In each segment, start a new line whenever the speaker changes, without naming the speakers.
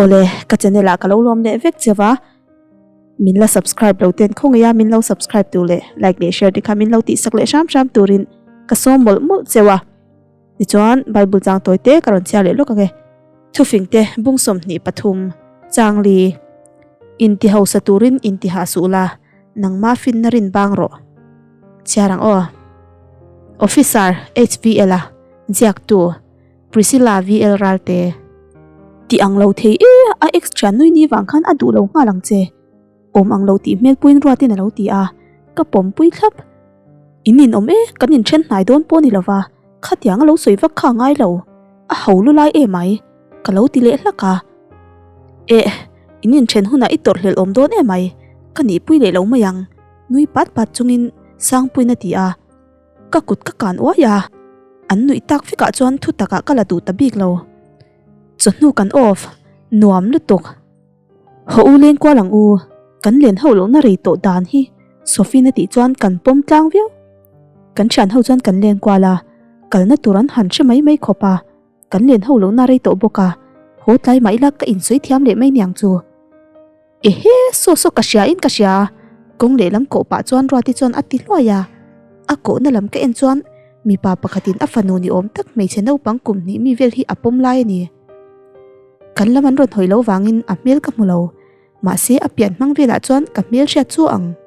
Awle, ka channel ah ka lo lawm leh vek cheu a, min la subscribe lo ten khawngaih a min lo subscribe tur leh like leh share te kha min lo tihsak leh hram hram turin ka sawm mawlh mawlh cheu a. Tichuan, Bible chang tawi te ka rawn chhiar leh lawk ang e. Thufing te bung 23, chang li, Inti hausa turin inti hah suh la, nangma finna rin bang rawh. Chhiar ang aw. Officer HVL a ziaktu Priscilla VL Ralte. Ti ang lo thei e, a ex thian nui ni vang khan a duh lo nghal ang che. Awm ang lo tih hmel puiin ruatin a lo ti a, ka pawmpui thlap. In inawm e, kan inthen hnai dawn pawh ni lova, khatiang a lo sawi vak kha a ngai lo, a ho lu lai emai, ka lo ti leh hlak a. Eh, in inthen hunah i tawrh hlelh awm dawn emai, ka nihpui leh lo mai ang, nui pat pat chungin Sangpuiin a ti a, ka kut ka kan uai a, an nuih tak vekah chuan thu takah ka la duh ta bik lo. Chawhnu kan off, nuam lutuk. Haw u leng kual ang u, kan len ho lohna rei tawh dan hi Sophie-in a tih chuan kan pawm tlang viau. Kan thian ho chuan kan leng kual a, kalna tur an han hre mai mai khawp a, kan len ho lohna rei tawh bawk a, haw tlai mah ila ka insawi thiam leh mai niang chu. Ehe, saw saw ka hria in ka hria, kawng lehlam kawh pah chuan Ruati chuan a ti hluai a, a kawhna lam ka en chuan mipa pakhatin a fanu ni awm tak hmeichhe naupang kum hnih mi vel hi a pawm lai a ni. Kan lam an rawn hawi lo vangin a hmel ka hmu lo, mahse a pian hmang velah chuan ka hmel hriat chu ang.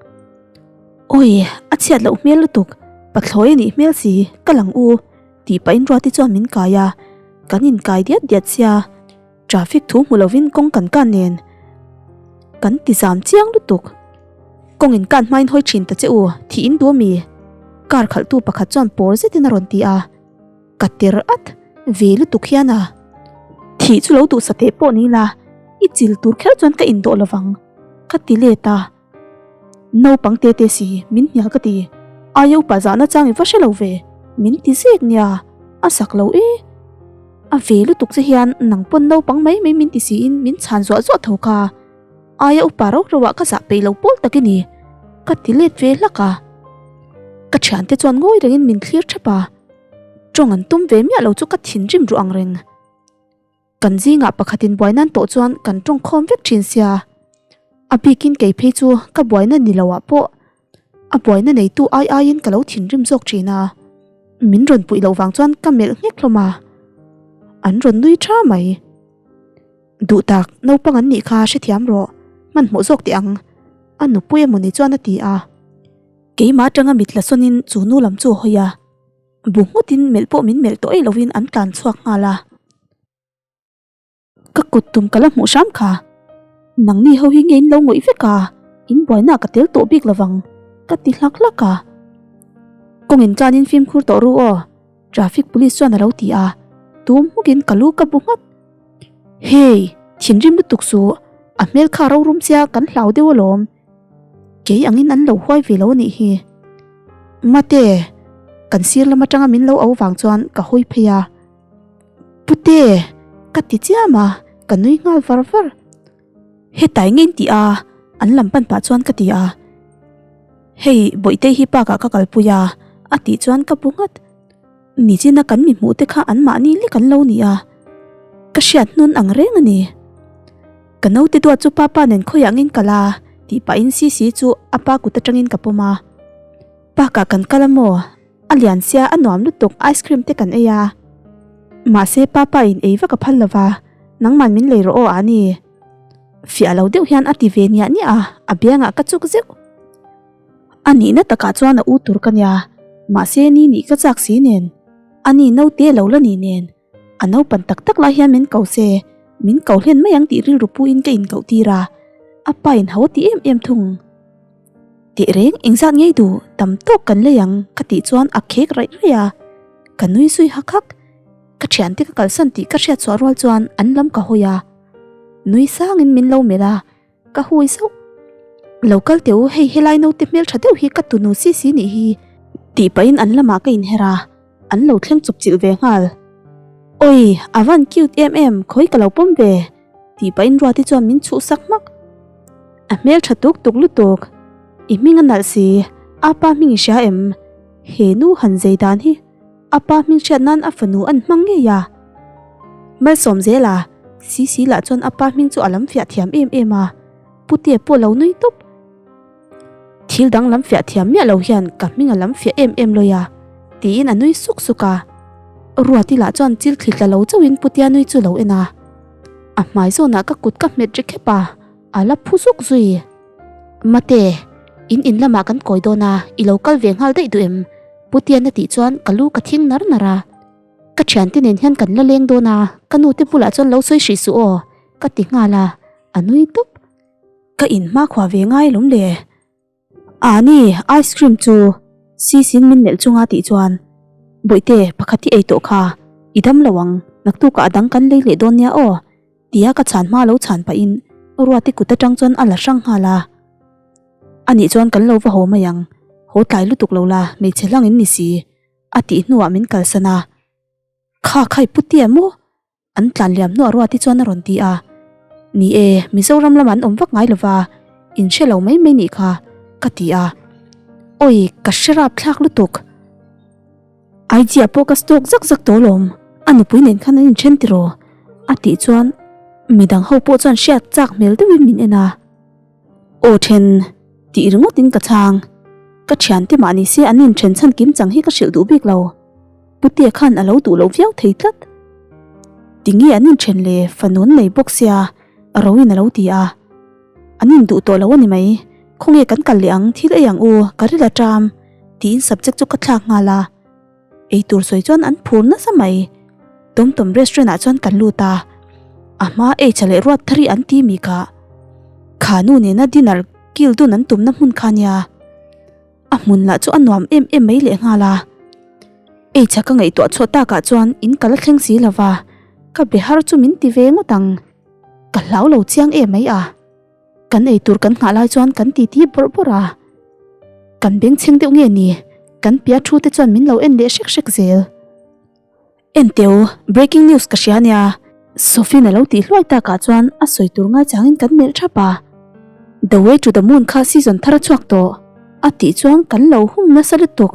Awi, a chhiat loh hmel lutuk, pathlawi a nih hmel si, ka lang u, tih pahin Ruati chuan min kai a, kan inkai diat diat sia, traffic thu hmu lovin kawng kan kan nen kan ti zam chiang lutuk. Kawng in kan hmain hawi thin ta che u, thih in duh ami? Car khalhtu pakhat chuan pawr zetin a rawn ti a. Ka tir at ve lutuk hian a thih chu lo duh sa teh pawh ni la, i chil tur kher chuan ka indawh lovang ka ti let a. Naupang te te si min hnial ka ti, aia upa zahna chang i va hre lo ve, min ti zek nia, a sak lo e. A ve lutuk che hian nang pawn naupang mai mai min ti siin min chhan zuah zuah tho kha, aia upa rauh rauh ah ka zah peih lo pawl tak i ni, ka ti let ve hlak a. Ka thiante chuan ngawi rengin min thlir thap a. Tawng an tum ve miah lo chu ka thinrim ruh ang reng. Kan zingah pakhatin buai nan tawh chuan kan tawng khawm vek thin sia. A bikin kei phei chu ka buaina ni loah pawh a buaina neitu ai aiin ka lo thinrim zawk thin a. Min rawn puih loh vang chuan ka melh nghek hlawm a. An rawn nui tha mai. Duh tak, naupang an nih kha hrethiam rawh. Hmanhmawh zawk teh ang. A nupui emawni chuan a ti a. Keimah atanga mit la sawnin chu nu lam chu a hawi a, bu nghutin melh pawh min melh tawh ei lovin an tlan chhuak nghal a. Ka kut tum ka la hmuh hram kha. Nangni ho hi nge in lo ngawih vek a, in buaina ka tel tawh bik lovang, ka ti hlak hlak a. Kawng in tlanin fimkhur tawh ru aw, traffic police chuan a lo ti a, tum hmukin ka lu ka bu nghat. Hey, thinrim lutuk suh, a hmel kha rorum sia kan hlau deuh alawm. Kei angin an lo huai ve lo a nih hi. Mate, kan sir lam atanga min lo au vang chuan ka hawi phei a. Pute, ka ti chiam a, ka nui nghal var var. Hetai nge in ti a, an lam pan pah chuan ka ti a. Hei, Bawihtei hi park ah ka kalpui a, a tih chuan ka bu nghat. Nichina kan mi hmuh te kha anmahni lek an lo ni a, ka hriat hnawn ang reng a ni. Ka naute duat chu papa nen khawiah angin kal a, tih pahin Sisi chu a pa kut atangin ka pawm a. Park ah kan kal a maw? A lian sia a nuam lutuk ice cream te kan ei a. Mahse papa in ei vak a phal lo va, nangman min lei rawh aw a ni. Fiah lo deuh hian a ti ve niah niah a, a biangah ka chuk zeuh. A nihna takah chuan a u tur ka nia, mahse ni nih ka chak si nen, a ni naute lo la ni nen, a naupan tak tak lai hian min ko se, min ko hlen mai ang tih rilru puin ka inkoh tir a, a pa in ho a ti em em thung. Teh reng engzat ngei duh tam tawk kan lei ang ka tih chuan a khek raih raih a, ka nui zui hak hak. Ka thiante ka kalsan tih ka hriat chhuah rual chuan an lam ka hawi a, nui sangin min lo melh a. Ka hui zauh. Lo kal teh u, hei helai naute hmeltha deuh hi ka tunu si si nih hi. Tih pahin an lamah ka inher a, an lo thleng chawp chilh ve nghal. Awi, a van cute em em, khawi ka lo pawm ve. Tih pahin Ruati chuan min chhuh sak hmak. A hmeltha tuk tuk lutuk. I hming a nalh si, apa hming i hria em? He nu han zei dan hi. A pa hming hriat nan a fanu an hmang ngei a. Malsawm zel a, Sisi lah chuan a pa hming chu a lam fiah thiam em em a, Putea pawh lo nui tawp. Thil dang lam fiah thiam miah lo hian ka hming a lam fiah em em lawi a, tiin a nui suk suk a. Ruati lah chuan chil thli tla lo chauhin Putea nui chu lo en a. A hmai zawnah ka kut ka hmet ri khep a, a la phu zuk zui. Mate, in in lamah kan kawi dawn a, i lo kal ve nghal daih duh em? Putian a tih chuan ka lu ka thing nar nar a. Ka thiante nen hian kan la leng dawn a, ka nu te bulah chuan lo sawi hrih suh aw, ka ti nghal a, a nui tawp. Ka in hmakhua ve ngai lawm le. A ni, ice cream chu Sisin min melh chunga tih chuan, Bawihte, pakhat i ei tawh kha, i dam lo ang, naktukah a dang kan lei leh dawn nia aw, tia ka chhan hma lo chhan pahin Ruati kut atang chuan a la hrang nghal a. Anih chuan kan lo va haw mai ang, haw tlai lutuk lo la, hmeichhe hlang in ni si, a tih hnuah min kalsan a. Kha khai Putia maw? An tlan liam hnuah Ruati chuan a rawn ti a, Ni e, Mizoram lamah an awm vak ngai lova, in hre lo mai mai nih kha, ka ti a. Awi, ka hre rap thlak lutuk. IG ah pawh ka stalk zak zak tawh alawm, a nupui nen khan an inthen tiraw? A tih chuan midang ho pawh chuan hriat chak hmel deuhin min en a. Aw then, tih ringawtin ka chhang. Ka thiante mah ni se an inthen chhan kim chang hi ka hrilh duh bik lo. Putea khan a lo duh loh viau thei tlat. Tinge an inthen le fanu an nei bawk sia, Roin a lo ti a. An induh tawh lo a ni mai, khawnge kan kal leh ang, thil ei ang u, ka ril a ṭam, tiin subject chu ka thlak nghal a. Eitur sawi chuan an phur nasa mai. Tom Tom restaurant ah chuan kan lut a, a hma ei tha leh ruat thar hi an ti mi kha. Kha nu nena dinner kil dun an tumna hmun kha nia. A hmun lah chu a nuam em em mai leh nghal a. Ei chha ka ngaihtuah chhuah takah chuan in ka la thleng si lo va, ka be har chu min ti ve ngawt ang. Ka hlau lo chiang em mai a. Kan ei tur kan nghah lai chuan kan titi bawrh bawrh a. Kan bengchheng deuh nge ni, kan pia thu te chuan min lo en leh hrek hrek zel. Enteu, breaking news ka hria nia. Sophie-in a lo tih hluai takah chuan a sawi tur ngaichangin kan melh thap a. The Way to the Moon kha season thar a chhuak tawh, a tih chuan kan lo hum nasa lutuk.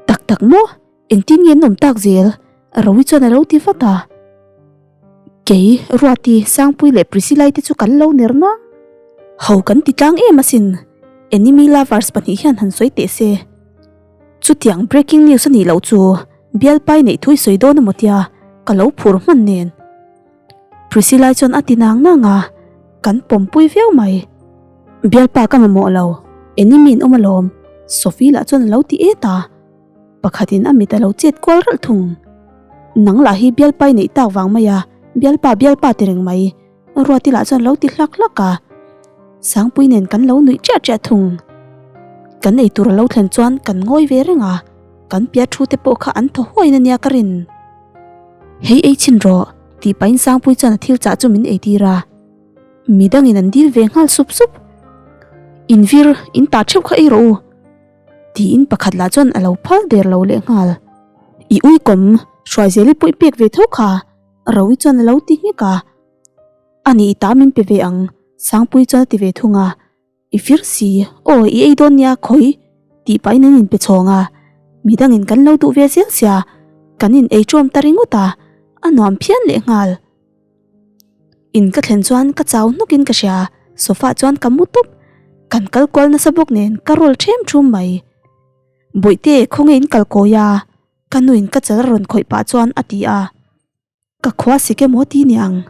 Tak tak maw? Engtin nge an awm tak zel? Rowi chuan a lo ti vat a. Kei, Ruati, Sangpui leh Priscilla-i te chu kan lo ner nang. Ho kan ti tlang em asin, Enemy Lovers pahnih hian han sawi teh se. Chutiang breaking news a nih loh chu bialpai neih thui sawi dawn emaw tia ka lo phur hman nen. Priscilla-i chuan a ti nang nang a, kan pawmpui viau mai. Bialpa ka mamawh lo, enemy in awm alawm, Sophie lah chuan a lo ti et a. Pakhatin a mit a lo chet kual ralh thung. Nang lah hi bialpai neih tak vang mai a, bialpa bialpa ti reng mai. Ruati lah chuan lo ti hlak hlak a, Sangpui nen kan lo nuih chiah chiah thung. Kan ei tur a lo thlen chuan kan ngawi ve reng a, kan pia thu te pawh kha an thaw huai in ania ka rin. Hei ei chhin rawh, tih pahin Sangpui chuan a thil chah chu min ei tir a. Midangin an dil ve nghal sup sup. Invir, in ta theuh kha ei rawh u. Tiin pakhat lah chuan a lo phal der lo leh nghal. I uikawm, Hruaizeli pawh i pek ve tho kha. Rowi chuan a lo ti nghek a, A nih i ta min pe ve ang, Sangpui chuan a ti ve thung a, I fir si, aw i ei dawn nia khawi tih pahin an inpe chhawng a, midangin kan lo duh ve zel sia, kan in ei ṭawm ta ringawt a, a nuam phian leh nghal. In ka thlen chuan ka chau hnawkin ka hria, sofa chuan ka mu tawp, kan kal kual nasa bawk nen ka rawl ṭhem ṭhum mai. Bawihte khawnge in kal kawi a? Ka nuin ka chal rawn khawih pah chuan a ti a, Ka khua sik emaw ti niang.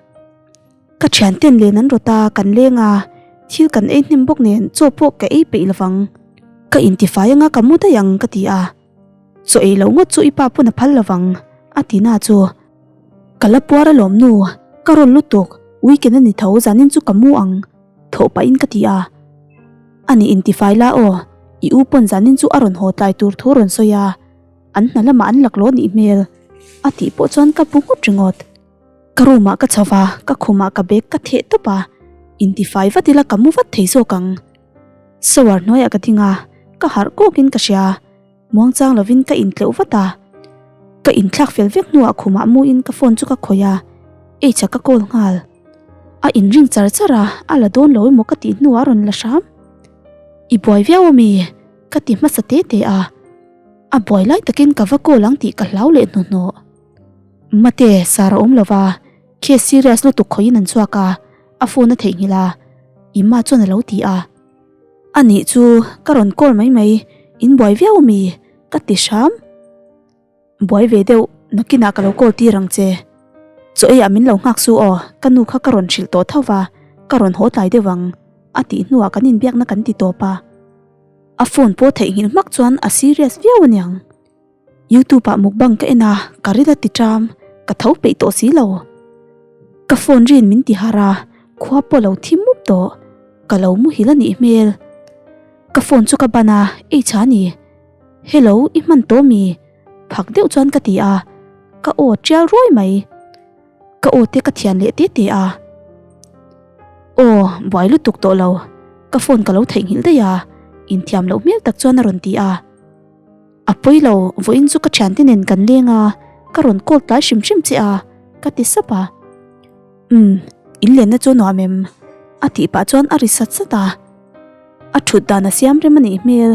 Ka thianten len an rawt a, kan leng a, thil kan ei hnem bawk nen chaw pawh ka ei peih lovang. Ka intifai anga ka mu daih ang ka ti a, Chaw ei loh ngawt chu i pa pawn a phal lovang a ti na chu. Ka la puar alawm nu, ka rawn lutuk, weekend a ni tho zanin chu ka mu ang thawh pahin ka ti a. Ani intifai la aw, i u pawn zanin chu a rawn haw tlai tur thu rawn sawi a. An hna lamah an laklawh nih hmel a tih pawh chuan ka bu nghut ringawt. Ka room ah ka chho va, ka khumah ka bag ka theh tawp a, intifai vat ila ka mu vat thei zawk ang. Shower hnuaiah ka ding a, ka harh kawkin ka hria, muangchang lovin ka intleuh vat a. Ka inthlak fel vek hnuah khumah muin ka phone chu ka khawih a, H-a ka call nghal. A inring char char a, a la dawn lo emaw ka tih hnuah a rawn la hram. I buai viau ami? Ka ti hmasa te te a. A buai lai takin ka va call ang tih ka hlau leh hnuhnawh. Mate, Sara awm lova. Case serious lutuk khawihin an chhuak a, a phone a theihnghilh a, Imma chuan a lo ti a. A nih chu, ka rawn call mai mai, in buai viau ami? ka ti hram. Buai ve deuh, nakinah ka lo call tir ang che. Chaw eiah min lo nghak su aw, ka nu kha ka rawn hrilh tawh tho va, ka rawn haw tlai deuh ang, a tih hnuah kan inbiakna kan ti tawp a. A phone pawh theihnghilh hmak chuan a serious viau aniang. Youtube ah mukbang ka en a, ka ril a ti ṭam, ka tho peih tawh si lo. Ka phone rin min ti harh a, khua pawh lo thim mup tawh, ka lo muhil a nih hmel. Ka phone chu ka ban a, ei chha ni. Hello, i hman tawh mi? Phak deuh chuan ka ti a, ka aw tial ruai mai. Ka aw te ka thian leh te te a. Aw, buai lutuk tawh lo, ka phone ka lo theihnghilh daih a, inthiam loh hmel tak chuan a rawn ti a. A pawi lo, vawiin chu ka thiante nen kan leng a, ka rawn call tlai hrim hrim che a, ka ti sap a. Umm, in lenna chu nuam em? A tih pah chuan a ri sat sat a. A thut dan a siam rem a nih hmel.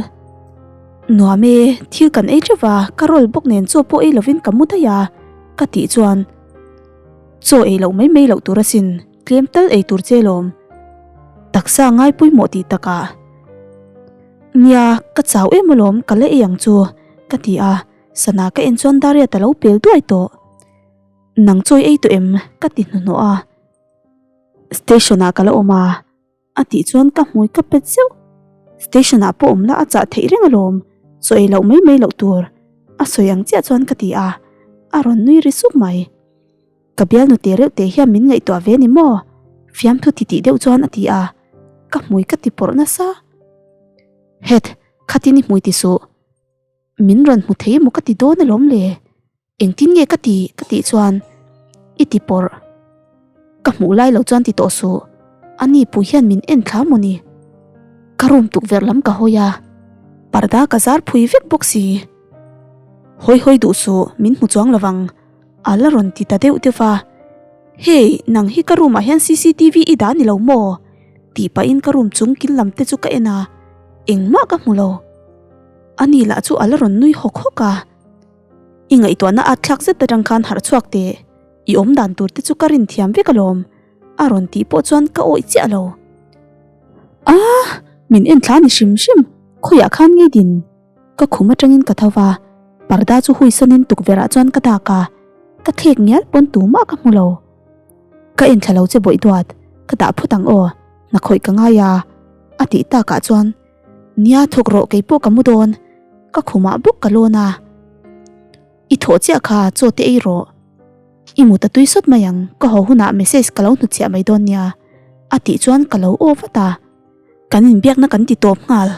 Nuam e, thil kan ei teuh va, ka roll bawk nen chaw pawh ei lovin ka mu daih a, ka tih chuan chaw ei loh mai mai loh tur asin, tlem tal ei tur che lawm. Taksa ngai pawimawh tih takah. Nia, ka chau em alawm, ka la ei ang chu, ka ti a, sana ka en chuan Dariat a lo pel duai tawh. Nang chawi ei tawh em? ka ti hnuhnawh a. Station ah ka la awm a, a tih chuan ka hmui ka pet zeuh. Station ah pawh awm la a chah theih reng alawm, chaw ei loh mai mai loh tur, a sawi ang chiah chuan ka ti a, a rawn nui ri sup mai. Ka bialnu te reuh te hian min ngaihtuah ve ni maw? Fiamthu ti tih deuh chuan a ti a, ka hmui ka ti pawrh nasa. Het, khatin i hmui ti suh. Min rawn hmu thei emaw ka ti dawn alawm le. Engtin nge ka ti ka tih chuan i ti pawrh. Ka hmuh lai lo chuan ti tawh suh. Ani pui hian min en thla maw ni? Ka room tukverh lam ka hawi a, parda ka zar phui vek bawk si. Hawi hawi duh suh, min hmu chuang lovang. A la rawn ti ta deuh deuh va, Hey, nang hi ka room ah hian cctv i dah ni lo maw? tih pahin ka room chung kil lam te chu ka en a, engmah ka hmu lo. Ani lah chu a la rawn nui hawk hawk a, I ngaihtuahna at thlak zet atang khan harh chhuak teh, i awm dan tur te chu ka rin thiam vek alawm, a rawn tih pawh chuan ka awih chiah lo. Ah! Min en thla ni hrim hrim, khawiah khan ngei din? Ka khum atangin ka tho va, parda chu hui sanin tukverh ah chuan ka dak a, ka thlek ngial pawn tumah ka hmu lo. Ka en thla lo che bawih duat, ka dah phawt ang aw, hna khawih ka ngai a, a tih takah chuan nia thawk rawh keipawh ka mu dawn, ka khumah bawk ka lawn a. I thawh chiah kha chaw te ei rawh. I mut a tui sawt mai ang, ka haw hunah message ka lo hnutchhiah mai dawn nia, a tih chuan ka lo aw vat a. Kan inbiakna kan ti tawp nghal.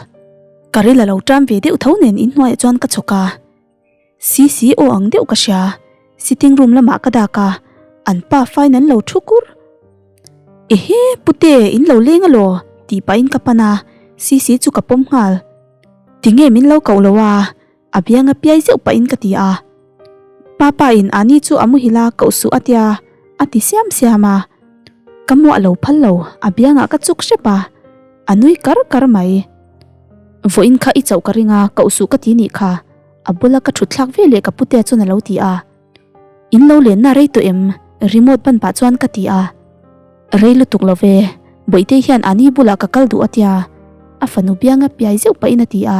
Ka ril a lo ṭam ve deuh tho nen inhnuaiah chuan ka chhawk a. Sisi aw ang deuh ka hria. Sitting room lamah ka dak a, an pa fain an lo thu kur. Ehe, pute, in lo leng alaw? tih pahin ka pan a, Sisi chu ka pawm nghal. Tinge min lo koh lo a? A bianga piai zeuh pahin ka ti a. Papa in Ani chu a muhil a koh suh a tia, a ti siam siam a. Ka muah lo phal lo, a biangah ka chuk hrep a, a nui kar kar mai. Vawiin kha i chauh ka ring a, koh suh ka ti nih kha, a bula ka thut thlak ve leh ka putea chuan a lo ti a. In lo lenna rei tawh em? Remote ban pah chuan ka ti a. Rei lutuk lo ve, Bawihtei hian Ani bulah ka kal duh a tia, a fanu bianga piai zeuh pahin a ti a.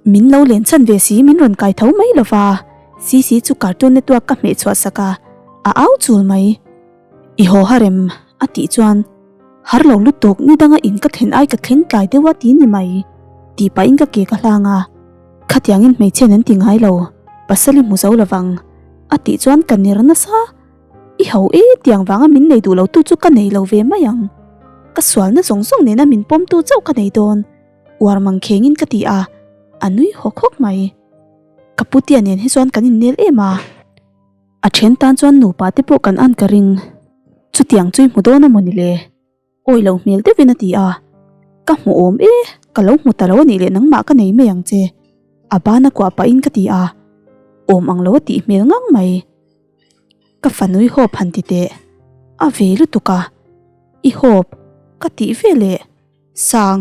Min lo len chhan ve si min rawn kai tho mai lo va, Sisi chu cartoon network ka hmeh chhuah sak a, a au chul mai. I haw har em? a tih chuan, Har lo lutuk, ni danga in ka thlen ai ka thleng tlai deuh a ti ni mai, tih pahin ka ke ka hlang a. Khatiangin hmeichhian an ti ngai lo, pasal i hmu zo lovang, a tih chuan ka ner nasa. I ho e, tiang vanga min nei duh lo tu chu ka nei lo ve mai ang. Ka sualna zawng zawng nena min pawmtu chauh ka nei dawn. Uar mang khengin ka ti a, a nui hawk hawk mai. Ka putia nen hi chuan kan innel em a, a then tan chuan nupa te pawh kan an ka ring. Chutiang chu i hmu dawn a maw ni le? Awi lo hmel deuhin a ti a, ka hmu awm e, ka lo hmu ta lo a nih leh nangmah ka nei mai ang che. A bana kuah pahin ka ti a, awm ang lo a tih hmel ngang mai. Ka fanui hawp han ti teh, a ve lutuk a, i hawp ka tih veleh. Sang,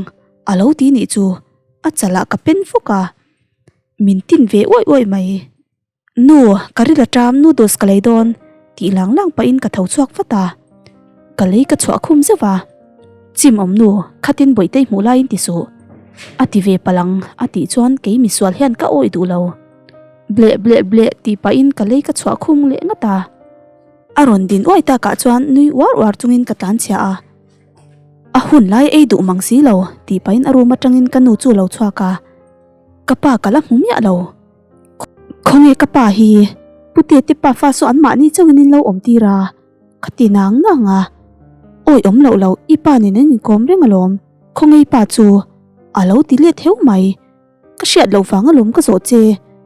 a lo ti nih chu a chalah ka pen fawk a, min tin ve uaih uaih mai. Nu, ka ril a ṭam noodles ka lei dawn. Tih lang lang pahin ka tho chhuak vat a, ka lei ka chhuah khum zeuh a, Chim awm nu, khatin Bawihtei hmuh laiin ti suh. A ti ve palang a tih chuan kei misual hian ka awih duh lo. Bleh bleh bleh tih pahin ka lei ka chhuah khum leh ngat a. A rawn din uai takah chuan nui uar uar chungin ka tlanchhia a. A hun lai ei duh mang si lo tih pahin a room atangin ka nu chu a lo chhuak a, ka pa ka la hmu miah lo. Khawnge ka pa hi? Putea te pa fa saw an mahni chauhin in lo awm tir a, ka ti nang nang a. Awi awm loh loh i pa nen an inkawm reng alawm, khawnge i pa chu? A lo ti let heu mai. Ka hriat loh vang alawm ka zawh che,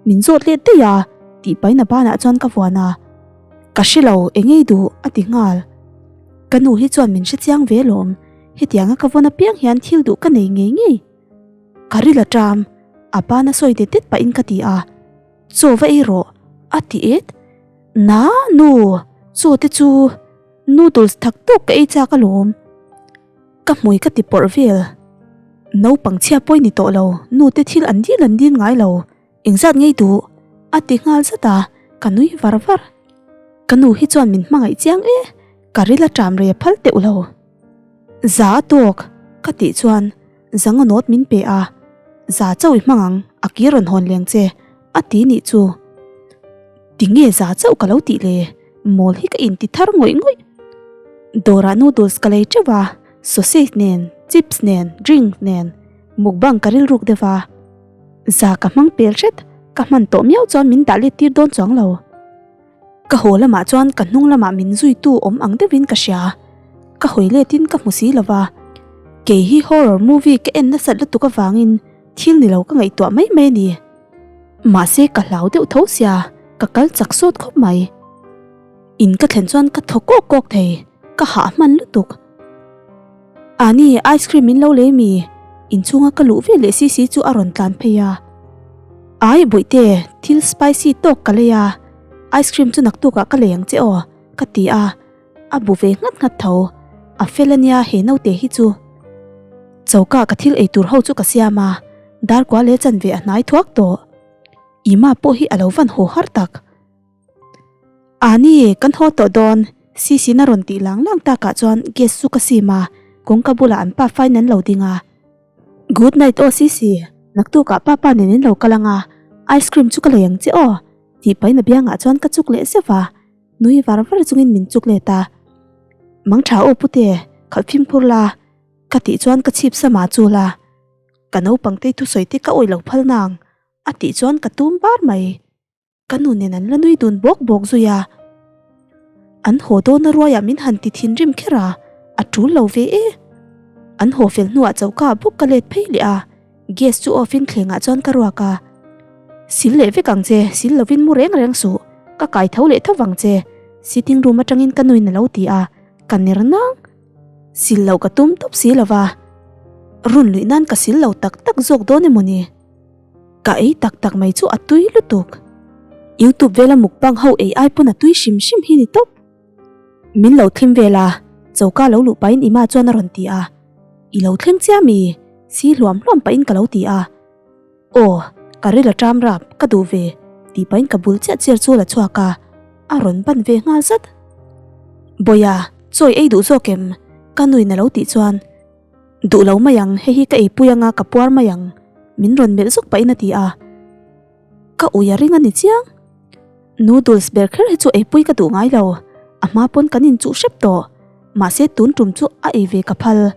min zawt let daih a, tih pahin a banah chuan ka vuan a. Ka hre lo, eng ei duh? a ti nghal. Ka nu hi chuan min hre chiang ve alawm, hetianga ka vawn apiang hian thil duh ka nei ngei ngei. Ka ril a ṭam, a bana sawi det det pahin ka ti a, Chaw va ei rawh, a ti et. Na, nu, chaw te chu noodles thak tawk ka ei chak alawm. Ka hmui ka ti pawrh vel. Naupang chhia pawi ni tawh lo, nu te thil an dil an dil ngai lo, engzat ngei duh? a ti nghal zat a, ka nui var var. Ka nu hi chuan min hmangaih chiang e, ka ril a ṭam rei a phal teuh lo. Za a tawk, ka tih chuan zang a nawt min pe a, Za chauh i hmang ang, a kir rawn hawn leng che, a ti nih chu. Tinge za chauh ka lo tih le, mawl hi ka inti thar ngawih ngawih. Dawrah noodles ka lei teuh a, sausage nen, chips nen, drink nen, mukbang ka rilruk deuh a. Za ka hmang pel hret, ka hman tawh miau chuan min dah let tir dawn chuang lo. Ka haw lamah chuan ka hnung lamah min zuitu awm ang deuhin ka hria. Ka hawi letin ka hmu si lo va. Kei hi horror movie ka en nasat lutuk avangin thil ni lo ka ngaihtuah mai mai a ni. Mahse ka hlau deuh tho sia, ka kal chak sawt khawp mai. In ka thlen chuan ka thaw kawk kawk thei, ka hah hman lutuk. Ani, ice cream min lo lei mi? Inchhunga ka luh vel leh si si chu a rawn tlan phei a. Ai Bawihte, thil spicy tawk ka lei a, ice cream chu naktukah ka lei ang che aw, ka ti a, a bu ve nghat nghat tho. A fel a nia he naute hi chu. Choka ka thil ei tur ho chu ka siam a, darkua leh chanve a hnai thuak tawh. Ima pawh hi a lo van haw har tak. Ani, kan haw tawh dawn, Sisi'n a rawn tih lang lang takah chuan gas chu ka sim a, kawngka bulah an pa fain an lo ding a. Good night aw Sisi, naktukah papa nen in lo kal ang a, ice cream chu ka lei ang che aw, tih pahin a biangah chuan ka chuk leh zeuh a, nui var var chungin min chuk let a. Mangtha aw pute, khalh fimkhur la, ka tih chuan ka chhip sama chul a, ka naupang te thusawi te ka awih lo phal nang, a tih chuan ka tum bar mai. Ka nu nen an la nui dun bawk bawk zui a, an haw dawn a ruaiah min han ti thinrim kher a, a tul lo ve e. An haw fel hnuah choka ah bawk ka let phei leh a, gas chu off in thlengah chuan ka ruak a. Sil leh vek ang che, sil lovin mu reng reng suh, ka kai tho leh tho vang che, sitting room atangin ka nuin a lo ti a, ka ner nang. Sil loh ka tum tawp si lova, run luih nan ka sil lo tak tak zawk dawn emaw ni? Ka ei tak tak mai chu a tui lutuk. Youtube vela mukbang ho ei ai pawn a tui hrim hrim hi ni tawp. Min lo thlim vel a, choka lo luh pahin Ima chuan a rawn ti a. I lo thleng chiah mi? Si hluam hluam pahin ka lo ti a. Aw, ka ril a ṭam rap, ka duh ve, tih pahin ka bul chiah chiar chu a la chhuak a, a rawn ban ve nghal zat. Bawiha, chaw i ei duh zawk em? Ka nuin a lo tih chuan. Duh lo mai ang, hei hi ka eipui anga ka puar mai ang, min rawn melh zuk pahin a ti a. Ka ui a ring a ni chiang. Noodles ber kher hi chu eipui ka duh ngai lo, a hma pawn kan inchuh hrep tawh, mahse tun tum chu a ei ve ka phal.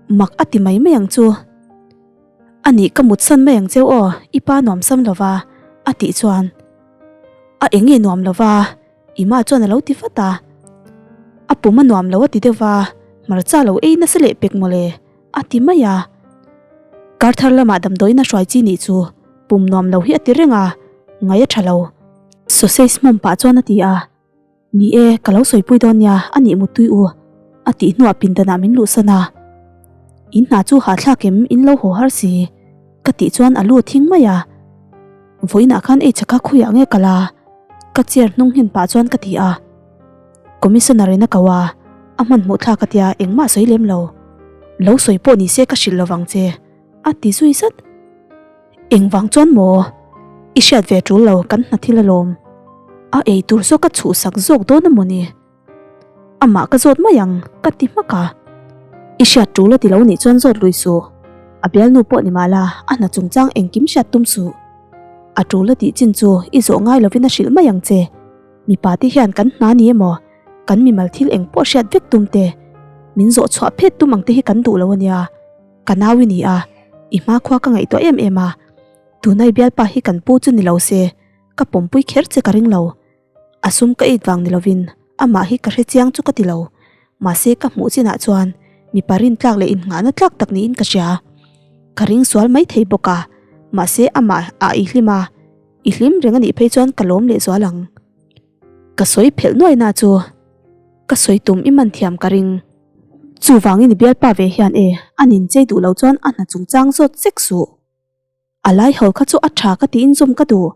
Mak a ti mai mai ang chu. A nih ka mutsan mai ang cheu aw, i pa nuam sam lova, a tih chuan. A eng nge nuam lova? Ima chuan a lo ti vat a. A pum a nuam lo a ti deuh va, hmarcha lo ei nasa leh pek mawle, a ti mai a. Kar thar lamah damdawiin a hruai chi nih chu pum nuam lo hi a ti reng a, ngai a tha lo. Sausage hmawm pah chuan a ti a. Ni e, ka lo sawipui dawn nia, a nih muttui u, a tih hnuah pindanah min luhsan a. In hna chu hahthlak em, in lo haw har si, ka tih chuan a lu a thing mai a. Vawiinah khan ei chaka khawiah nge kal a? Ka chair hnung nghen pah chuan ka ti a. Commissioner in a ko a, a hmanhmawh thlak a tia engmah sawi lem lo. Lo sawi pawh ni se ka hrilh lovang che, a ti zui zat. Engvang chuan maw? I hriat ve tul lo, kan hna thil alawm. A ei tur saw ka chhuhsak zawk dawn a mawni? Amah ka zawt mai ang ka ti hmak a. I hriat tul a ti lo nih chuan zawt lui suh. A bialnu pawh ni mahla a hna chungchang engkim hriat tum suh. A tul a tih chin chu i zawh ngai lovin a hrilh mai ang che. Mipa te hian kan hna ni emaw kan mimal thil eng pawh hriat vek tum te, min zawh chhuah phet tum ang te hi kan duh lo a nia. Ka nau i ni a, i hmakhua ka ngaihtuah em em a. Tunai bialpa hi kan pu chu ni lo se, ka pawmpui kher che ka ring lo. A sum ka it vang ni lovin amah hi ka hre chiang chu ka ti lo. Mahse ka hmuh chinah chuan mipa rintlak leh innghahna tlak tak niin ka hria. Ka ring sual mai thei bawk a, mahse amah ah i hlim a, i hlim reng a nih phei chuan ka lawm leh zual ang. Ka sawi phelh nuai na chu ka sawi tum i man thiam ka ring. Chuvangin i bialpa ve hian e a ninchei duh lo chuan a hna chungchang zawt sek suh. A lai ho kha chu a tha ka tiin zawm ka duh.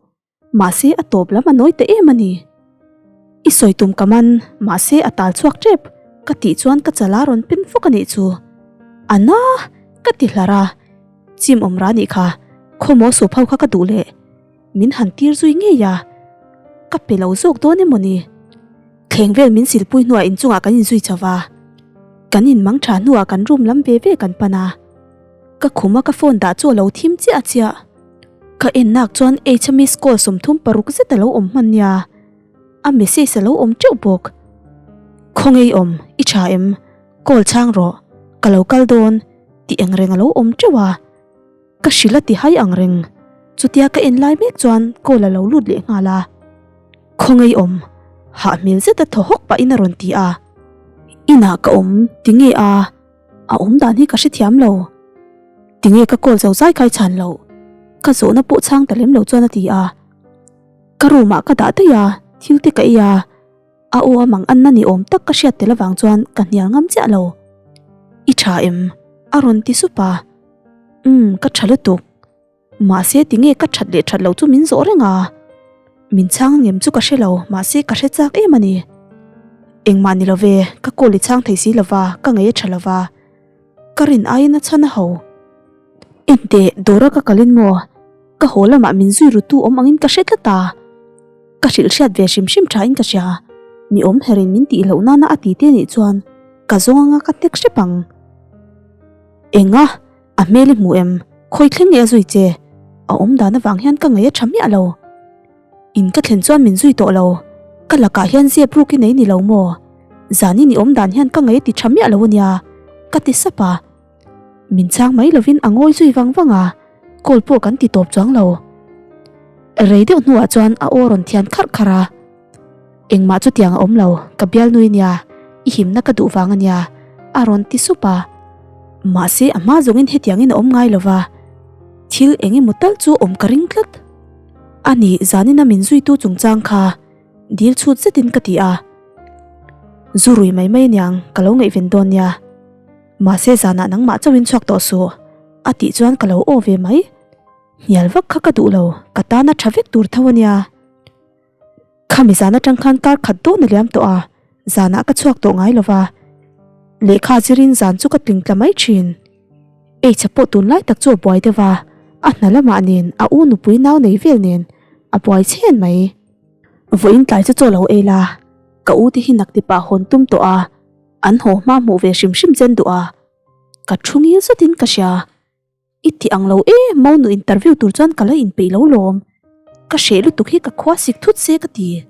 Mahse a tawp lam a nawi ta em a ni. I sawi tum ka man, mahse a tal chhuak tep ka tih chuan ka chala rawn pen fawk a nih chu. A na! Ka ti hlar a, chim awm ra nih kha, khawmaw sup ho kha ka duh leh. Min han tir zui ngei a, ka pe lo zawk dawn emaw ni? Thleng vel min silpui hnuah inchungah kan inzui chho va, kan inmang tha hnuah kan room lam ve ve kan pan a. Ka khum a ka phone dah chu a lo thim chiah chiah. Ka en nak chuan H-a miss call 36 zet a lo awm hman nia. A message a lo awm teuh bawk. Khawngei awm, i tha em? Call chhang rawh. Ka lo kal dawn tih eng reng a lo awm teuh a. Ka hrilh a ti hai ang reng. Chutia ka en lai mek chuan call a lo lut leh nghal a. Khawngei awm, hah hmel zet a thaw hawk pahin a rawn ti a. Inah ka awm, tinge a? A awm dan hi ka hrethiam lo. Tinge ka call zo zai kai chhan loh? Ka zawhna pawh chhang ta lem lo chuan a ti a. Ka room ah ka dah daih a, thil te ka ei a. A aw a mang anna ni awm tak ka hriat tel avang chuan ka hnial ngam chiah lo. I tha em? A rawn ti sup a. Umm, ka tha lutuk. Mahse tinge ka that leh that lo chu min zawh reng a, min chhang ngem chu ka hre lo mahse ka hre chak em a ni. Engmah ni love, ka call i chhang thei si lova, ka ngei a tha lova, ka rin aiin a chhan a ho. Enteh, dawra ka kalin maw, ka haw lamah min zui rutu awm angin ka hre tlat a, ka hrilh hriat ve hrim hrim thain ka hria, mi awm herin min tih loh nana a ti te nih chuan ka zawng anga ka hnek hrep ang. Enga? A hmel i hmu em? Khawi thleng nge a zui che? A awm dan avang hian ka ngaih a tha miah lo. In ka thlen chuan min zui tawh lo. Ka lakah hian zep ruk i nei ni lo maw? Zanin i awm dan hian ka ngaih a ti tha miah lo a nia, ka ti sap a. Min chhang mai lovin a ngawi zui vang vang a, call pawh kan ti tawp chuang lo. Rei deuh hnuah chuan a aw rawn thian kharh kharh a. Engmah chutiang a awm lo, ka bialnui nia, i himna ka duh vang a nia, a rawn ti sup a. Mahse a hma zawngin hetiangin a awm ngai lo va, thil eng emaw tal chu awm ka ring tlat. A nih, zanina min zuitu chungchang kha dil chhut zetin ka ti a. Zu rui mai mai aniang, ka lo ngaihven dawn nia. Mahse zanah nangmah chauhin chhuak tawh suh, a tih chuan ka lo aw ve mai. Hnial vak kha ka duh lo, ka tana tha vek tur tho a nia. Khami zan atang khan kar khat dawn a liam tawh a, zanah ka chhuak tawh ngai lova, lehkha zirin zan chu ka tling tla mai thin. Eichha pawh tunlai tak chu a buai deuh a, a hna lamah nen a u nupui nau nei vel nen a buai chhen mai. Vawiin tlai chu chaw lo ei la, ka u te hi nak tipah hawn tum tawh a, an haw hma hmuh ve hrim hrim chen duh a, ka thu ngil zetin ka hria. I ti ang lo e, Monu interview tur chuan ka la inpeih lo lawm. Ka hreh lutuk hi ka khua sik thut se ka ti.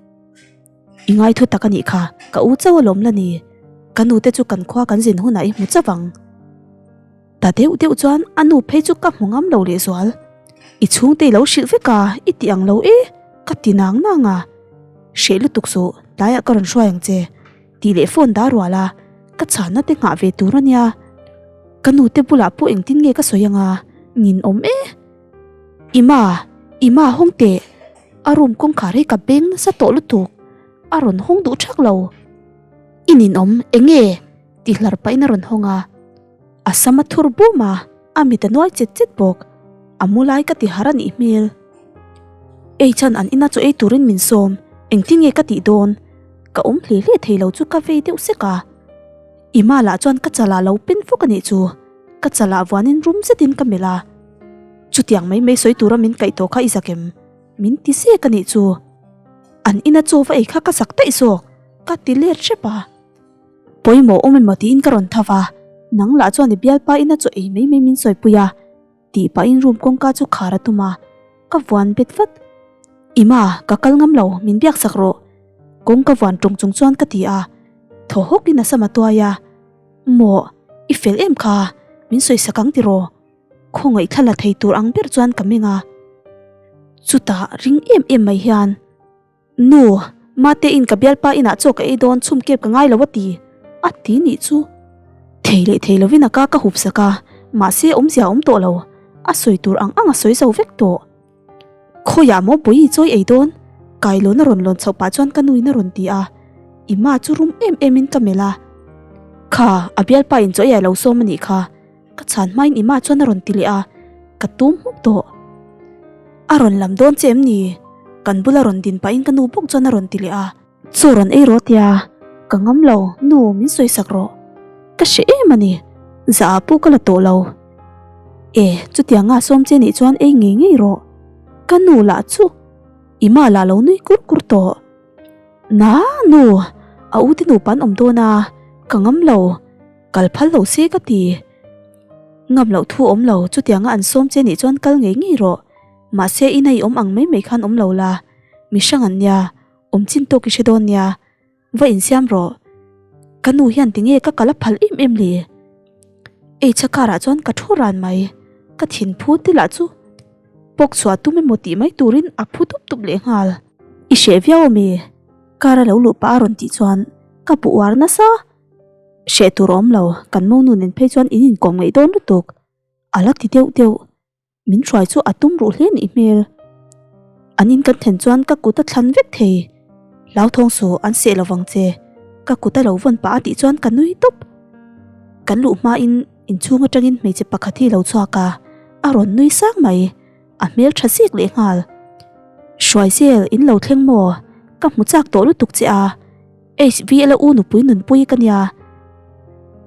I ngai thu tak a nih kha, ka u chauh alawm la ni. Ka nu te chu kan khua kan zin hunah i hmu chauh ang. Ta deuh deuh chuan a nu phei chu ka hmu ngam lo lehzual. I chhungte i lo hrilh vek a, i ti ang lo e, ka ti nang nang a. Hreh lutuk suh, tlaiah ka rawn hruai ang che. Tih leh phone dah rual a, ka chhanna te nghah ve tur a nia. Ka nu te bulah pawh engtin nge ka sawi anga, nin awm e. Ima, Ima hawng teh, a room kawngkhar hi ka beng nasa tawh lutuk, a rawn hawng duh thak lo. I nin awm, eng nge? Ti hlar pahin a rawn hawng a. A sam a thur bum a, a mit a nuai chet chet bawk. A mu lai ka ti har a nih hmel. Ei chan an ina chaw ei turin min sawm, engtin nge ka tih dawn? Ka awm hle hle thei lo chu ka vei deuh sek a. Ima lah chuan ka chalah lo pen fawk a nih chu. Ka chalah vuanin rum zetin ka melh a. Chutiang mai mai sawi tura min kaih tawh kha i zak em? Min ti sek a nih chu. An ina chaw va ei kha ka zak daih zawk, ka ti let hrep a. Pawimawh awm emaw tiin ka rawn tho va, nang lah chuan i bialpa ina chaw ei mai mai min sawipui a, tih pahin room kawngka chu khar a tum a, ka vuan bet vat. Ima, ka kal ngam lo, min biak sak rawh. Kawngka vuan tawng chung chuan ka ti a, thaw hawkin a sam a tuai a. Maw, i fel em kha, min sawi sak ang tiraw? Khawngaih thla la thei tur ang ber chuan ka meng a. Chutah ring em em mai hian, Nu, Mate in ka bialpa inah chaw ka ei dawn chhum kep ka ngai lo a ti, a ti nih chu. Thei leh thei lovin a ka ka hup sak a, mahse awmzia a awm tawh lo, a sawi tur ang ang a sawi zo vek tawh. Khawiah maw Bawihi chawi ei dawn? Kailawn a rawn lawn chhoh pah chuan ka nuin a rawn ti a, Ima chu rum em em in ka melh a. Kha, a bialpa in chaw ei a lo sawm a nih kha. Ka chhan hmain Ima chuan a rawn ti leh a, ka tum hmuk tawh. A rawn lam dawn che em ni? Kan bula rawn din pahin ka nu bawk chuan a rawn ti leh a. Chaw rawn ei rawh tia, ka ngam lo, nu min sawi sak rawh. Ka hre em a ni, zah ah pawh ka la tawh lo. E, chutianga sawm che nih chuan ei ngei ngei rawh. Ka nu lah chu Ima lah lo nui kur kur tawh. Na, nu, a u te nupa an awm dawn a, ka ngam lo. Kal phal lo se ka ti. Ngam loh thu awm lo, chutianga an sawm che nih chuan kal ngei ngei rawh. Mahse ina i awm ang mai mai khan awm lo la, mi hrang an nia, awm chin tawk i hre dawn nia. Va insiam rawh. Ka nu hian tinge ka kal a phal em em le? Eichha karah chuan ka thu ran mai. Ka thin phu te lah chu pawk chhuah tum emaw tih mai turin a phu tup tup lehnghal. I hreh viau ami? Car a lo luh pah a rawn tih chuan ka bu uar nasa. Hreh tur a awm lo, kan monu nen phei chuan in inkawm ngaih dawn lutuk. A la ti deuh deuh. Min hruai chu a tum ruh hle nih hmel. An in kan thlen chuan ka kut a thlan vek thei. Hlauthawng suh, an seh lo vang che. Ka kut a lo vawn pah a tih chuan ka nui tawp. Kan luh hmain inchhung atangin hmeichhe pakhat hi lo chhuak a, a rawn nui sang mai. A hmel tha zik leh nghal. Hruai zel, in lo thleng maw? Ka hmu chak tawh lutuk che a. HVL a u nupui nunpui ka nia.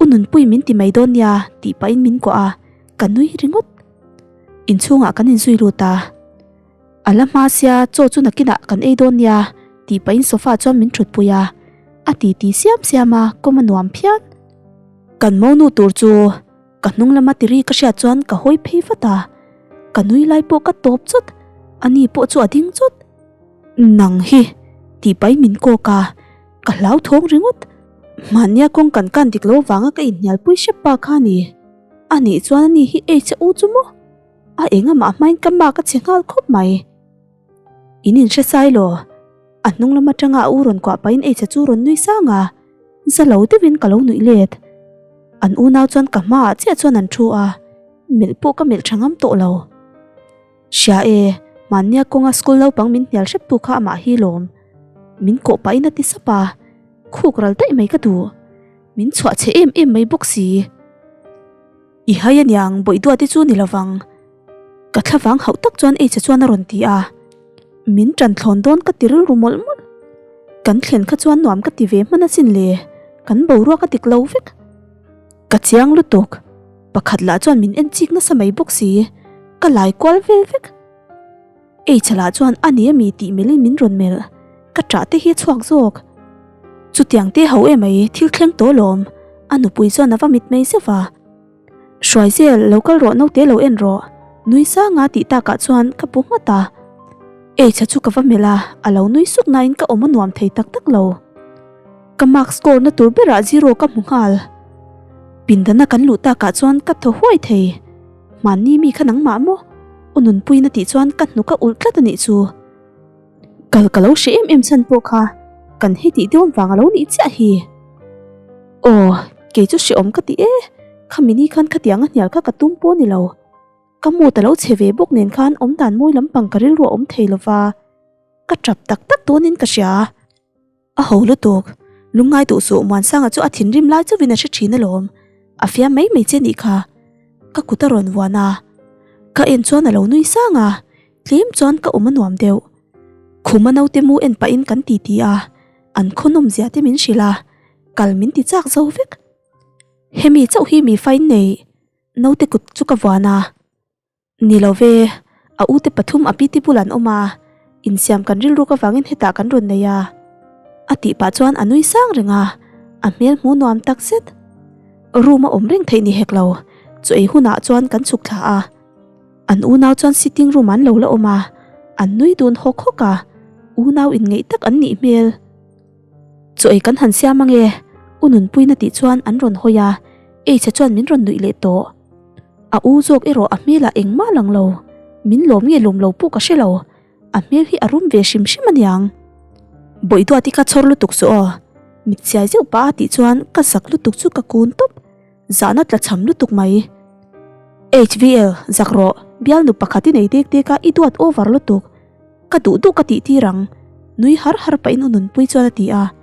U nunpui min ti mai dawn nia tih pahin min kuah a, ka nui ringawt. Inchhungah kan inzui lut a. A la hma sia chaw chu nakinah kan ei dawn nia tih pahin sofa chuan min thutpui a. A titi siam siam a, kawm a nuam phian. Kan monu tur chu ka hnung lama tiri ka hriat chuan ka hawi phei vat a. Ka nui lai pawh ka tawp chawt, ani pawh chu a ding chawt. Nang hi tih pahin min kawk a, ka hlauthawng ringawt. Mahnia kawng kan kan dik lo vanga ka inhnialpui hrep pa kha a ni. A nih chuan ani hi ei che u chu maw? A eng amah hmain ka mak a chhe nghal khawp mai. In inhre sai law? A hnung lam atanga a u rawn kuah pahin ei che chu rawn nui sang a, za lo deuhin ka lo nuih let. An unau chuan ka hmaah chiah chuan an thu a, melh pawh ka melh tha ngam tawh lo. Hria e, mahnia kawnga school naupang min hnial hrep tu kha amah hi lawm. Min kawh pahin a ti sap a, khuk ral daih mai ka duh. Min chhuah chhe em em mai bawk si. I hai aniang bawih duat hi chu ni lovang. Ka thlavang hauh tak chuan eichhe chuan a rawn ti a. Min ṭan thlawn dawn ka ti rilru mawlh mawlh. Kan thlen kha chuan nuam ka ti ve hman asin le, kan boruak a dik lo vek. Ka chiang lutuk. Pakhat lah chuan min en chik nasa mai bawk si, ka lai kual vel vek. Eichhe lah chuan a ni ami tih melhin min rawn melh, ka ṭah te hi a chhuak zawk. Chutiang te ho emai thil thleng tawh lawm, a nupui chuan a va mit mai zeuh va. Hruai zel, lo kal rawh naute lo en rawh, nui sanga tih takah chuan ka bu nghat a. Eichhe chu ka va melh a, a lo nui suk nain ka awm a nuam thei tak tak lo. Ka mark score na tur berah zero ka hmu nghal. Pindana kan luh takah chuan ka thaw huai thei. Hmanni mi kha nangmah maw? U Nunpuiin a tih chuan ka hnuk a ulh tlat a nih chu. Kal ka lo hre em em chhan pawh kha kan hei tih dawn vang a lo nih chiah hi. Aw, kei chu hreawm ka ti e, khami ni khan khatiang a hnial kha ka tum pawh a ni lo. Ka mood a lo chhe ve bawk nen khan awmdan mawi lampang ka rilru a awm thei lova. Ka tap tak tak dawnin ka hria. A ho lutuk. Lungngai duh suh Muansanga chu a thinrim lai chauhin a hre thin alawm. A fiam mai mai che nih kha. Ka kut a rawn vuan a. Ka en chuan a lo nui sang a, tlem chuan ka awm a nuam deuh. Khuma naute mu en pahin kan ti ti a, an khaw nawm zia te min hrilh a, kal min ti chak zo vek. Hemi chauh hi mi fain nei. Naute kut chu ka vuan a. Ni lo ve, a ute pathum a piti bul an awm a. Insiam kan rilruk avangin hetah kan rawn nei a. A tih pah chuan a nui sang reng a, a hmel hmu nuam tak zet. Room a awm reng theih ni hek lo, chu ei hunah chuan kan chhuk thla a. An unau chuan sitting room an lo la awm a, an nui dun hawk hawk a, unau inngeih tak an nih hmel. Chaw ei kan han siam ange, U Nunpuina tih chuan an rawn hawi a, Eichhe chuan min rawn nuih leh tawh. A u zawk erawh a hmelah engmah lang lo, min lawm nge lawm lo pawh ka hre lo, a hmel hi a rum ve hrim hrim aniang. Bawihduati kha chhawr lutuk suh aw, mit chiai zeuh pah a tih chuan ka zak lutuk chu ka kun tawp, zahna tla cham lutuk mai. HVL, zak rawh, bialnu pakhat i nei dek dek a i duat over lutuk. Ka duh duh ka tih tir ang, nui har har pahin U Nunpui chuan a ti a,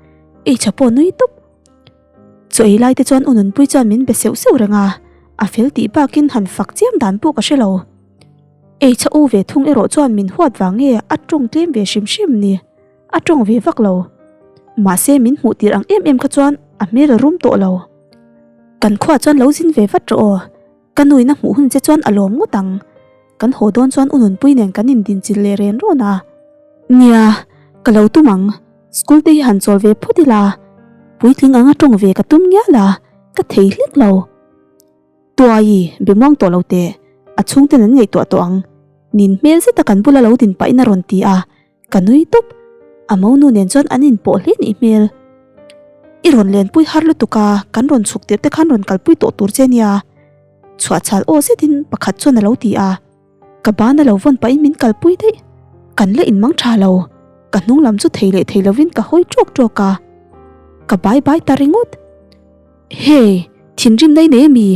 Eichha pawh nui tawp. Chaw ei lai te chuan U Nunpui chuan min be seuh seuh reng a, a fel tih bakin han fak chiam dan pawh ka hre lo. Eichha u ve thung erawh chuan min huat vang nge a tawng tlem ve hrim hrim ni, a tawng ve vak lo. Mahse min hmuh tir ang em em kha chuan a hmel a rum tawh lo. Kan khuaah chuan lo zin ve vat rawh aw. Ka nuin a hmuh hun che chuan a lawm ngawt ang. Kan haw dawn chuan u Nunpui nen kan indinchilh leh ren rawn a. Nia, ka lo tum ang. School te hi han chawl ve phawt ila. Puitling anga tawng ve ka tum ngial a, ka thei hlek lo. Tuai, be muang tawh lo teh. A chhungten an ngaihtuah tawh ang. Nin hmel zeta kan bula lo din pahin a rawn ti a. Ka nui tawp. A monu nen chuan an inpawh hle nih hmel. I rawn lenpui har lutuk a, kan rawn chhuk tirh te khan rawn kalpui tawh tur che nia. Chhuahchhal aw zetin pakhat chuan a lo ti a. Ka ban a lo vawn pahin min kalpui daih. Kan la inmang tha lo. Ka hnung lam chu thei leh thei lovin ka hawi ṭawk ṭawk a. Ka bai bai ta ringawt. Hey, thinrim nei nei ami?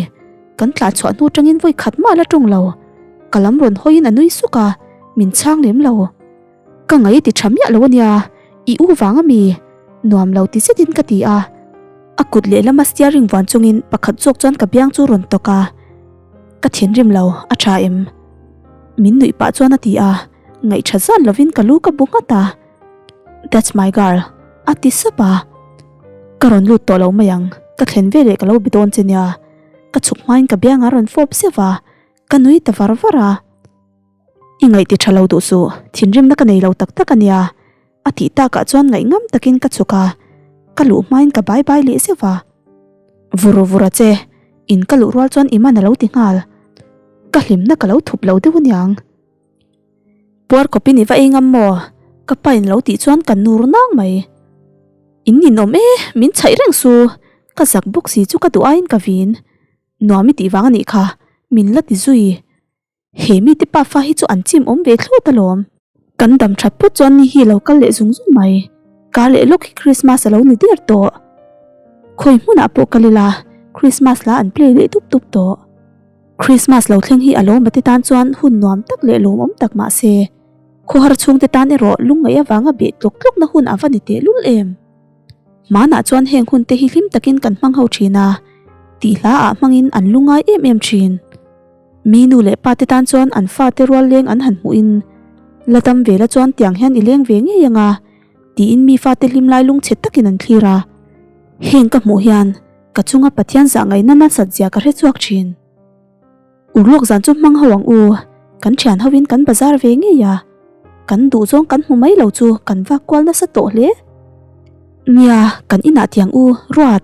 Kan tlah chhuah hnu tangin vawi khat mah la tawng lo. Ka lam rawn hawiin a nui suk a, min chhang lem lo. Ka ngaih ti tha miah lo ania, i u vang ami? Nuam lo ti zetin ka ti a. A kut lehlama steering vuan chungin pakhat zawk chuan ka biang chu rawn tawk a. Ka thinrim lo, a tha em? Min nuih pah chuan a ti a, ngaih tha zan lovin ka lu ka bu nghat a. That's my girl, a ti sap a. Ka rawn lut tawh lo mai ang, ka thlen ve leh ka lo bi dawn che nia. Ka chhuk hmain ka biangah rawn fawp zeuh a, ka nui ta var var a. I ngaih ti tha lo duh suh, thinrimna ka nei lo tak tak a nia, a tih takah chuan ngaih ngam takin ka chhuk a, ka luh hmain ka bai bai leh zeuh a. Vur vur a che, in ka luh rual chuan i man a lo ti nghal. Ka hlimna ka lo thup lo deuh aniang. Puar kawpin i va ei ngam maw? Ka pain lo tih chuan ka nur nang mai. In ninawm e, min chhaih reng su. Ka zak bawk si chu ka duh aiin ka vin. Nuam i tih vang a nih kha, min la ti zui. He mite pafa hi chu an chim awm ve thlawt alawm. Kan dam that phawt chuan ni hi lo kal leh zung zung mai. Kar leh lawk hi Christmas a lo ni der tawh. Khawi hmunah pawh kal ila, Christmas la an play leh dup dup tawh. Christmas lo thleng hi a lawm ate tan chuan hun nuam tak leh lawmawm tak mah se, khawhar chhungte tan erawh lungngaih avanga beh tlawk tlawkna hun a va ni tehlul em? Hmanah chuan heng hunte hi hlim takin kan hmang ho thin a, tih hla ah hmangin an lungngai em em thin. Mi nu leh pa te tan chuan an fate rual leng an han hmuhin, La dam ve la chuan tiang hian i leng ve ngei anga, tiin mi fate hlim lai lungchhe takin an thlir a. Heng ka hmuh hian Ka chunga Pathian zah ngaihna nasat zia ka hre chhuak thin. Urlawk zan chu hmang ho ang u, kan thian hovin kan bazar ve ngei a, kan duh zawng kan hmu mai lo chu kan vak kual nasa tawh hle. Nia, kan inah tiang u, Ruat,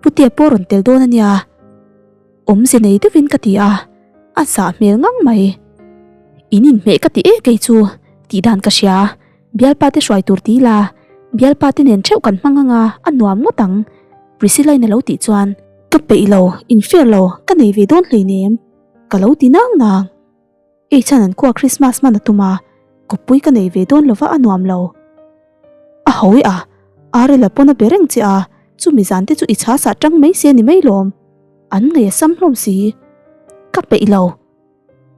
Putea pawh rawn tel dawn a nia. Awmze nei deuhin ka ti a, a zah hmel ngang mai. In inhmeh ka ti e kei chu, tih dan ka hria. Bialpa te hruai tur ti ila, bialpa te nen theuh kan hmang anga a nuam ngawt ang, Priscilla in a lo tih chuan, Ka peih lo, in fair lo, ka nei ve dawn hleinem, ka lo ti nang nang. Ei chuan an khua Christmas hman a tum a, kawppui ka nei ve dawn lova a nuam lo. A hawi a, Arel a pawn a be reng che a, chumi zan te chu i chhasah tang mai se ni mai lawm, an ngei a sam hlawm si. Ka peih lo.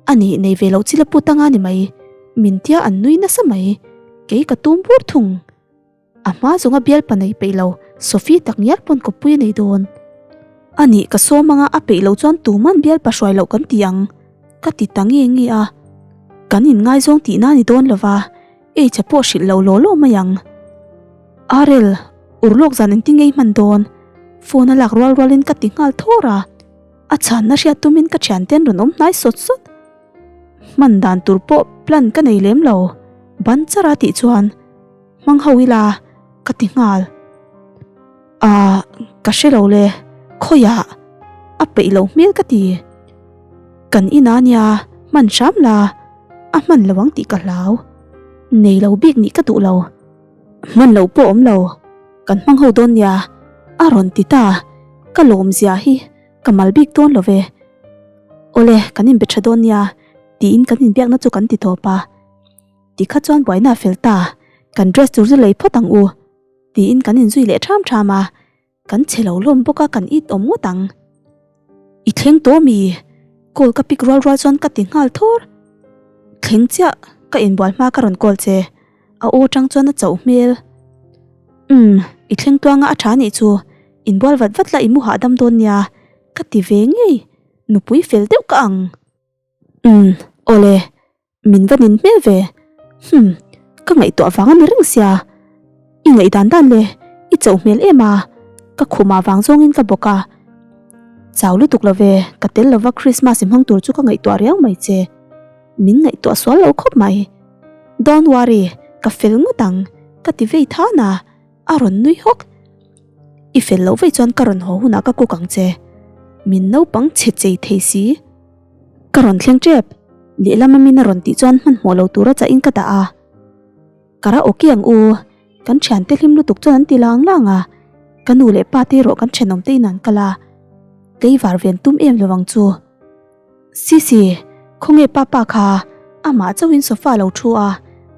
A nih nei ve loh chi la put anga ni mai, min tia an nui nasa mai, kei ka tum bur thung. A hma zawnga bialpa nei peih lo, Sophie tak ngial pawn kawppui a nei dawn. A nih ka sawm anga a peih loh chuan tuman bialpa hruai loh kan ti ang, ka ti ta nge nge a. Kan inngaizawng tihna a ni dawn lova, H-a pawh hrilh lo law law mai ang. Arel, urlawk zan engtin nge i hman dawn? Phone a lak rual rualin ka ti nghal thawr a. A chhanna hriat tumin ka thianten rawn awm hnai sawt sawt. Hman dan tur pawh plan ka nei lem lo. Ban char a tih chuan hmang ho ila ka ti nghal. Ahh ka hre lo le, khawiah a peih lo hmel ka ti. Kan inah nia hman hram la, a hman lo ang tih ka hlau. Nei lo bik nih ka duh lo. Hman lo pawh awm lo, kan hmang ho dawn nia a rawn ti ta, ka lawmzia hi ka mal bik dawn lo ve. Awle kan inbe tha dawn nia tiin kan inbiakna chu kan ti tawp a. Tikha chuan buaina a fel ta, kan dress tur chu lei phawt ang u tiin kan inzui leh ṭham ṭham a, kan che lo hlawm bawk a kan it awm ngawt ang. I thleng tawh mi? Call ka pick rual rual chuan ka ti nghal thawr. Thleng chiah, ka inbual hma ka rawn call che. A aw tang chuan a chauh hmel. Umm, i thleng tuanga a tha nih chu, inbual vat vat la i mu hahdam dawn nia, ka ti ve ngei, nupui fel deuh ka ang. Umm, awle, min va nin hmel ve. Humm, ka ngaihtuah vang a ni reng sia. I ngaihdan dan le, i chauh hmel em a, ka khumah vang zawngin ka bawk a. Chau lutuk lo ve, ka tel lova Christmas i hmang tur chu ka ngaihtuah riau mai che. Min ngaihtuah sual lo khawp mai. Don't worry, ka fel ngawt ang, ka ti vei than a, a rawn nui hawk. I fel loh vei chuan ka rawn haw hunah ka kuk ang che. Min naupang chhe chei thei si. Ka rawn thleng tep, lehlam a min a rawn tih chuan hmanhmawh lo tura chahin ka dah a. Karaoke ang u, kan thiante hlim lutuk chuan an ti lang lang a, ka nu leh pa te erawh kan thenawm te in an kal a, keivar ven tum em lo ang chu. Sisi, khawnge papa kha? Amah chauhin sofa lo thu a,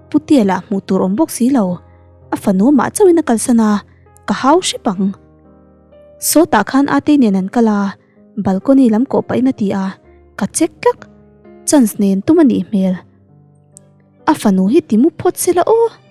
Putea lah hmuh tur awm bawk si lo. A fanu amah chauhin a kalsan a, ka hau hrep ang. Sawtah khan Atei nen an kal a, balcony lam kawh pahin a ti a, ka check tlak. Chance nen tum a nih hmel. A fanu hi ti mu phawt se la aw.